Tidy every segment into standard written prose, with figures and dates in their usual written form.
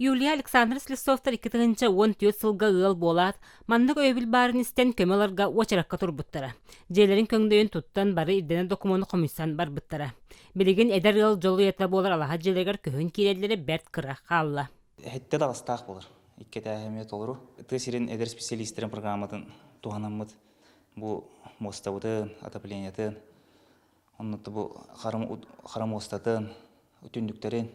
Юлия Александр Слепцовтар 2014 сылга ыал буолаат, маннык өйөбүл баарын истэн көмө ыларга уочаракка турбуттара. Дьиэлэрин көҥдөйүн туттан бары ирдэнэр докумуону хомуйсан барбыттара. Билигин эдэр ыал дьол уйата буолар алаһа дьиэлэригэр көһөн киирэллэрэ бэрт кыра хаалла. Эһэттэ даҕастаах буолар. Икки этээһэ эмиэ толору. Тыа сирин эдэр специалистэрин программатын туһанаммыт бу муостабытын, отоплениетын, онно бу хара муостатын, түннүктэрин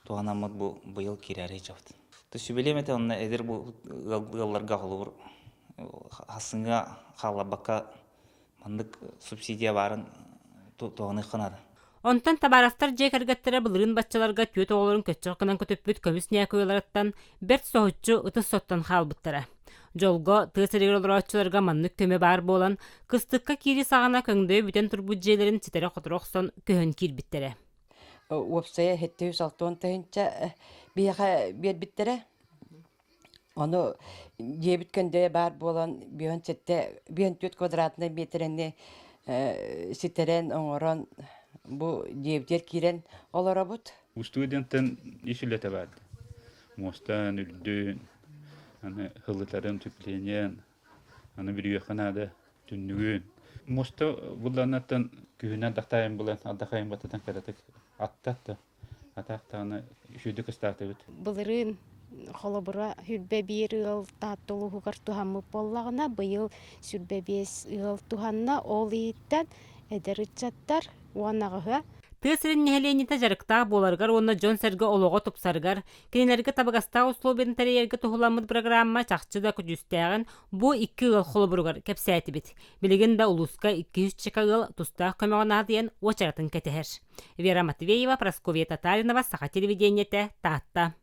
туһанаммыт бу быйыл киирээри сылдьабыт. Сүбэлиэм этэ онно эдэр бу ыалларга холобур хассыҥҥа хаалларбакка маннык субсидия баарын туһаныахха наада. Онтон Табаровтар дьиэ кэргэттэрэ былырыын баччаларга түөрт оҕолорун көччөх гынан көтүппүт көмүс ньээкуйаларыттан бэрт соһуччу ытыс соттон хаалбыттара. Дьолго, тыа сиригэр олорооччуларга маннык көмө баар буолан, кыстыкка киирии саҕана көҥдөйө бүтэн турбут дьиэлэрин ситэрэ-хоторо охсон көһөн киирбиттэрэ. Уопсайа 760 тыһыынча биһиэхэ биэрбиттэрэ. Ону дьиэбит көндөйө баар буолан, 57, 54 квадратнай миэтэрэни ситэрэн, оҥорон, бу дьиэбитигэр киирэн олоробут. Устудентан ис үлэтэ баар. Муостан, үрдүн, аны һылытарын, утеплениен, аны бүрүйүөххэ наада түннүгүн. Муоста булланнаттан күһүнэн ардахтаайын булан, ардахайын бататан кыратык атта атаахтаҕына үчүгэйдик ыстаатыбыт. Былырыын холобура сүрбэ биир ыал Таатта улууһугар туһаммыт буоллаҕына, быйыл 25 ыал туһанна. Ол иһиттэн эдэр ыччаттар 18 Тыа сирин нэһилиэнньэтэ дьарыктаах буоларыгар уонна дьон-сэргэ олоҕо тупсарыгар, кинилэргэ табыгастаах условиены тэрийэргэ туһуламмыт программа чахчы да көдьүүстээҕин бу икки ыал холобуругар кэпсээтибит. Билигин да улууска 200 ыал тустаах көмөҕө наадыйан уочаратын кэтэһэр. Вера Матвеева, Прасковья Татаринова, Саха телевидениетэ, Таатта.